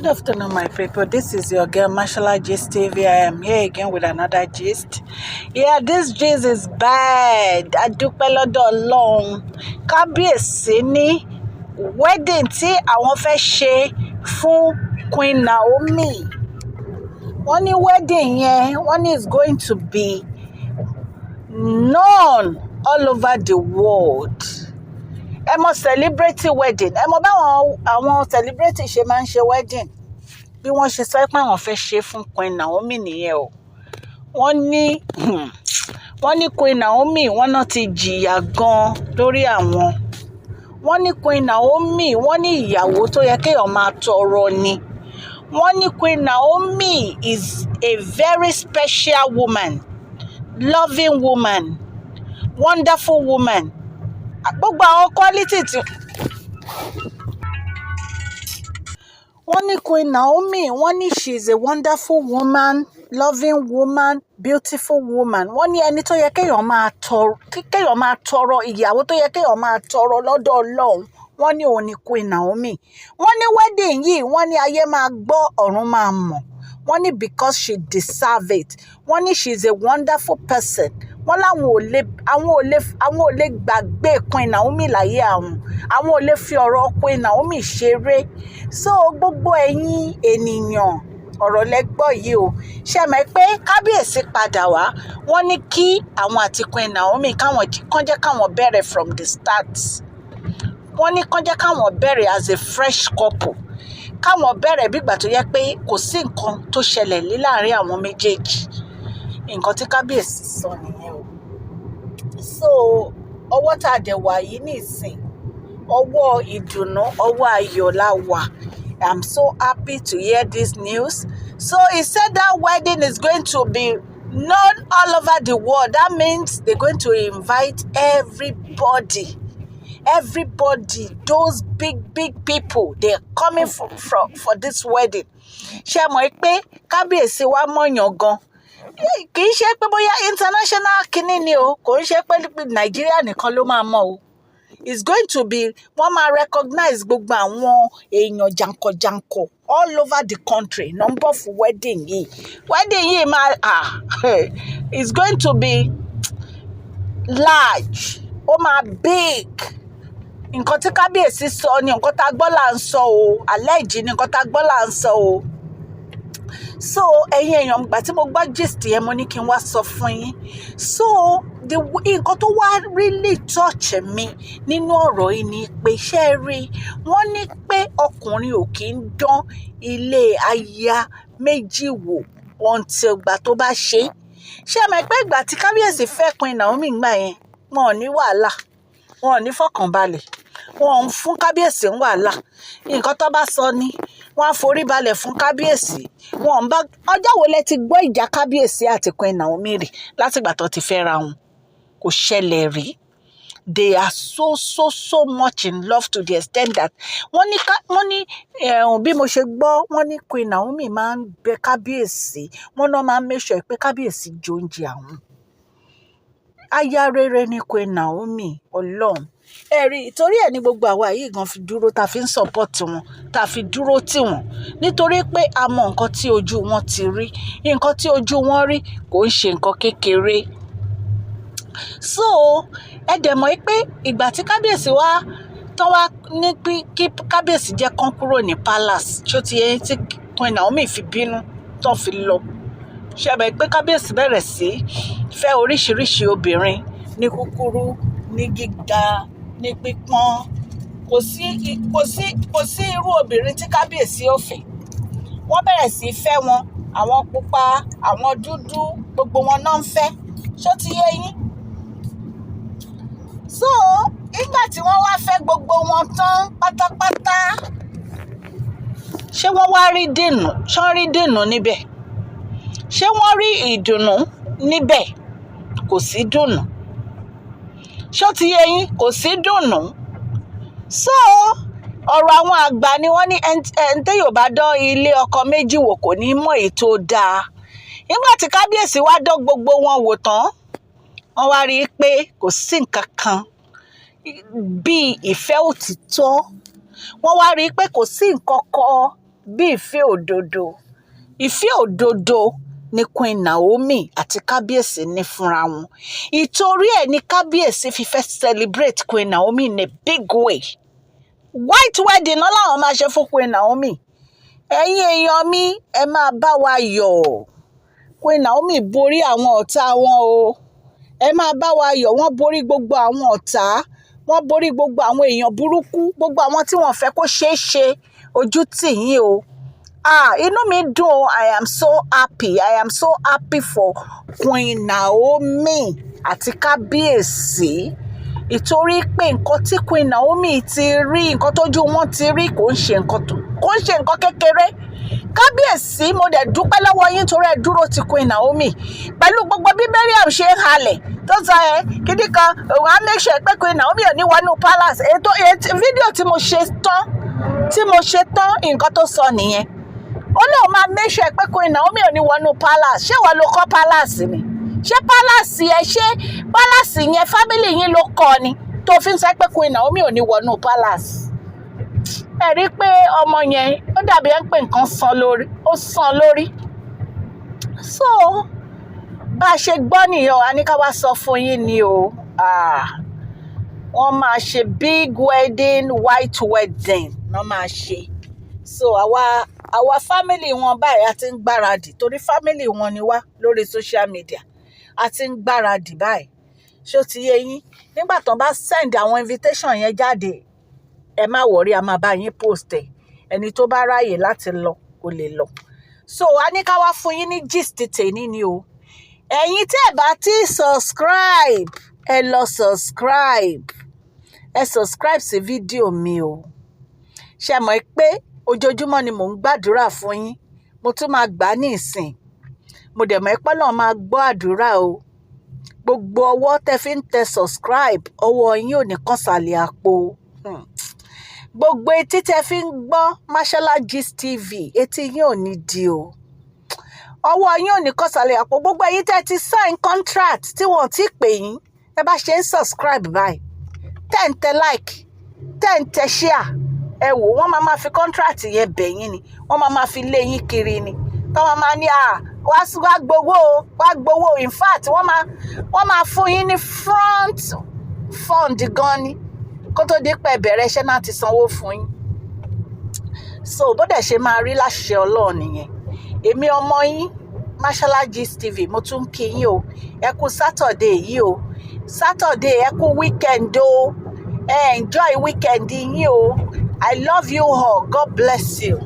Good afternoon, my people. This is your girl Mashallah Gist TV. I am here again with another gist. Yeah, this gist is bad. Adúpẹ́ lọ́dọ̀ Ọlọ́run. Kábíyèsí ní wedding tí àwọn fẹ́ ṣe fún Queen Naomi. Wọ́n ní wedding yẹn, wọ́n ní is going to be known all over the world. Ẹ mọ celebrity wedding, ẹ mọ báwọn àwọn celebrity ṣe máa ń ṣe wedding, bí wọ́n ṣe sọ pé àwọn fẹ́ ṣe fún Queen Naomi nìyẹn o. Wọ́n ní Queen Naomi, wọ́n náà ti jìyà gan lórí àwọn. Wọ́n ní Queen Naomi, wọ́n ní ìyàwó tó yẹ kéèyàn máa tọrọ ni. Wọ́n ní Queen Naomi is a very special woman, loving woman, wonderful woman, gbogbo àwọn quality tí wọ́n ní Queen Naomi, wọ́n ní she is a wonderful woman, loving woman, beautiful woman. Wọ́n ní ẹni tó yẹ kéèyàn máa tọrọ, ìyàwó tó yẹ kéèyàn máa tọrọ lọ́dọ̀ Ọlọ́run, wọ́n ní òun ni Queen Naomi. Wọ́n ní wedding yìí, wọ́n ní ayé máa gbọ́, ọ̀run máa mọ̀. Wọ́n ní because she deserve it. Wọ́n ní she is a wonderful person. Wọ́n láwọn ò lè àwọn ò lè gbàgbé Queen Naomi láyé àwọn. Àwọn ò lè fi ọ̀rọ̀ Queen Naomi ṣeré. So gbogbo ẹ̀yin ènìyàn, ọ̀rọ̀ lẹ gbọ́ yìí o. Ṣe mọ̀ pé kábíyèsí padà wá, wọ́n ní kí àwọn àti Queen Naomi káwọn kàn jẹ́ káwọn bẹ̀rẹ̀ from the start. Wọ́n ní kàn jẹ́ káwọn bẹ̀rẹ̀ as a fresh couple, káwọn bẹ̀rẹ̀ bígbà tó yẹ pé kò sí nǹkan tó ṣẹlẹ̀ ní láàrin àwọn méjèèjì. Nǹkan tí kábíyèsí sọ nìyẹn o. So ọwọ́ tá a dẹ̀ wà yìí nísìn, ọwọ́ ìdùnnú, ọwọ́ ayọ̀ la wà. I'm so happy to hear this news. So he said that wedding is going to be known all over the world. That means they're going to invite everybody. Everybody, those big, big people, they're coming for this wedding. Ṣé mọ̀ pé kábíyèsí wa mọ̀yàn gan? Kì í ṣe pé bóyá international kinní ni o, kò ń ṣe pé Nàìjíríà nìkan ló máa mọ̀ o. It's going to be, wọ́n máa recognize gbogbo àwọn èèyàn jàǹkànjàǹkàn all over the country number for wedding yìí. Wedding yìí máa, ah, it's going to be large, ó máa big. Nǹkan tí kábíyèsí sọ ni nǹkan tá a gbọ́ là ń sọ o. Allege ni nǹkan tá a gbọ́ là ń sọ o. So ẹ̀yin èèyàn, ìgbà tí mo gbọ́ gist yẹn, mo ní kí n wá sọ fún yín. So the nǹkan tó wá really touch mi nínú ọ̀rọ̀ yìí ni pé, ṣé ẹ rí, wọ́n ní pé ọkùnrin ò kí ń dán ilé aya méjì wò until ìgbà tó bá ṣe é. Ṣé ẹ mọ̀ pé ìgbà tí kábíyèsí fẹ́ Queen Naomi gbà yẹn, wọn ò ní wàhálà, wọn ò ní fọkànbalẹ̀, wọn ò ń fún kábíyèsí ń wàhálà. Nǹkan tó bá sọ ni wọ́n á forí balẹ̀ fún kábíyèsí. Wọn ò ń bá ọjọ́ wo lẹ ti gbọ́ ìjà kábíyèsí àti Queen Naomi rí látìgbà tó ti fẹ́ra wọn? Kò ṣẹlẹ̀ rí. They are so, so, so much in love to the extent that wọ́n ní bí mo ṣe gbọ́, wọ́n ní Queen Naomi máa ń bẹ kábíyèsí, wọ́n náà máa ń make sure pé kábíyèsí jẹ oúnjẹ àwọn. Aya rere ni Queen Naomi. Ọlọ́run ẹ rí, ìtorí ẹ̀ ní gbogbo àwa yìí gan fi dúró, tá fi ń support wọn, tá fi dúró tì wọ́n, nítorí pé a mọ nǹkan tí ojú wọn ti rí. Nǹkan tí ojú wọn rí kò ń ṣe nǹkan kékeré. So ẹ dẹ̀ mọ̀ pé ìgbà tí kábíyèsí wá tán, wá ní pé kí kábíyèsí jẹ́ kán kúrò ní palace, ṣó ti yẹ, tí Queen Naomi fi bínú tán fi lọ. Ṣe mọ̀ pé kábíyèsí bẹ̀rẹ̀ sí fẹ́ oríṣiríṣi obìnrin, ní kúkúrú, ní gíga, ní pípọ́n. Kò sí irú obìnrin tí kábíyèsí ò fẹ́. Wọ́n bẹ̀rẹ̀ sí í fẹ́ wọn, àwọn pupa, àwọn dúdú, gbogbo wọn náà ń fẹ́. Ṣó ti yé yín? So nígbà tí wọ́n wá fẹ́ gbogbo wọn tán pátápátá, ṣé wọ́n wá rí dùnnú? Ṣé wọ́n rí dùnnú níbẹ̀? Ṣé wọ́n rí ìdùnnú níbẹ̀? Kò sí dùnnú. Ṣó ti yé yín? Kò sí dùnnú. So ọ̀rọ̀ àwọn àgbà ni wọ́n ní ẹni téèyàn bá dán ilé ọkọ méjì wò, kò ní mọ̀ èyí tó dáa. Nígbà tí kábíyèsí wá dán gbogbo wọn wò tán, wọ́n wá rí i pé kò sí nǹkan kan bíi ìfẹ́ òtítọ́. Wọ́n wá rí i pé kò sí nǹkan kan. Bí ìfẹ́ òdodo, ìfẹ́ òdodo ni Queen Naomi àti kábíyèsí ní fúnra wọn. Ìtorí ẹ̀ ní kábíyèsí fi fẹ́ celebrate Queen Naomi in a big way. White wedding náà làwọn máa ṣe fún Queen Naomi. Ẹ̀yin èèyàn mi, ẹ máa bá wa yọ̀. Queen Naomi borí àwọn ọ̀tá wọn o. Ẹ máa bá wa yọ̀. Wọ́n borí gbogbo àwọn ọ̀tá, wọ́n borí gbogbo àwọn èèyàn burúkú, gbogbo àwọn tí wọ́n fẹ́ kó ṣeé ṣe. Ojú tì yín o. Ah, inú mi dùn o. I am so happy, I am so happy for Queen Naomi àti kábíyèsí, ìtorí pé nǹkan tí Queen Naomi ti rí, nǹkan tójú wọn ti rí, kò ń ṣe nǹkan kékeré. Kábíyèsí, mo dẹ̀ dúpẹ́ lọ́wọ́ yín torí ẹ dúró ti Queen Naomi pẹ̀lú gbogbo bí Mariam ṣe ń halẹ̀ tó sọ ẹ kíní kan. Òun á make sure pé Queen Naomi ò ní wọnú palace. Ètò fídíò tí mo ṣe tán, nǹkan tó sọ nìyẹn. Ó lóun máa make sure pé Queen Naomi ò ní wọnú palace. Ṣé wọ́n ló kọ́ palace ni? Ṣé palace yẹn, ṣé palace yẹn family yín ló kọ́ ni tó fi ń sọ pé Queen Naomi ò ní wọnú palace? Ẹ rí i pé ọmọ yẹn, ó dàbí ẹ ń pè nǹkan san lórí, ó san lórí. So bá a ṣe gbọ́ nìyẹn o. A ní ká wá sọ fún yín ni o. Ah, wọ́n máa ṣe big wedding, white wedding wọ́n máa ṣe. So àwa family wọn báyìí, a ti ń gbáradì torí family wọn ni wá lórí social media. A ti ń gbáradì báyìí. Ṣó ti yé yín? Nígbà tó bá send àwọn invitation yẹn jáde, ẹ má worry, a máa bá yín post ẹ. Ẹni tó bá ráàyè láti lọ, kó lè lọ. So a ní ká wá fún yín ní gist tèmi ni o. Ẹ̀yin tí ẹ bá ti subscribe, ẹ lọ subscribe, ẹ subscribe sí fídíò mi o. Ṣe mọ̀ pé ojoojúmọ́ ni mò ń gbàdúrà fún yín? Mo tún máa gbà á ní ìsìn. Mo dẹ̀ mọ̀ pé Ọlọ́run máa gbọ́ àdúrà o. Gbogbo ọwọ́ tẹ fi ń tẹ subscribe, ọwọ́ yín ò ní kàn sàlẹ̀ àpò. Gbogbo etí tẹ fi ń gbọ́ Mashola Gist TV, etí yín ò ní di o. Ọwọ́ yín ò ní kàn sàlẹ̀ àpò. Gbogbo ẹ̀yin tẹ́ ti sign contract tí wọ́n ti pè yín, ẹ bá ṣe ń subscribe báyìí, tẹ́ ń tẹ like, tẹ́ ń tẹ share, ẹ wò, wọ́n máa ma fi contract yẹn bẹ̀ yín ni. Wọ́n máa ma fi lé yín kiri ni, tọ́ wọ́n máa ní à wá wá gbowó o, wá gbowó. In fact, wọ́n máa fún yín ní front fund gan ni kó tó dé pẹ́ bẹ̀rẹ̀ iṣẹ́ náà ti sanwó fún yín. So bó dẹ̀ ṣe máa rí láṣẹ Ọlọ́run nìyẹn. Èmi ọmọ yín, Mashola Gist TV, mo tún ń kí yín o. Ẹ kú Saturday yìí o. Saturday, ẹ kú weekend o. Ẹ enjoy weekend yín o. I love you all. God bless you.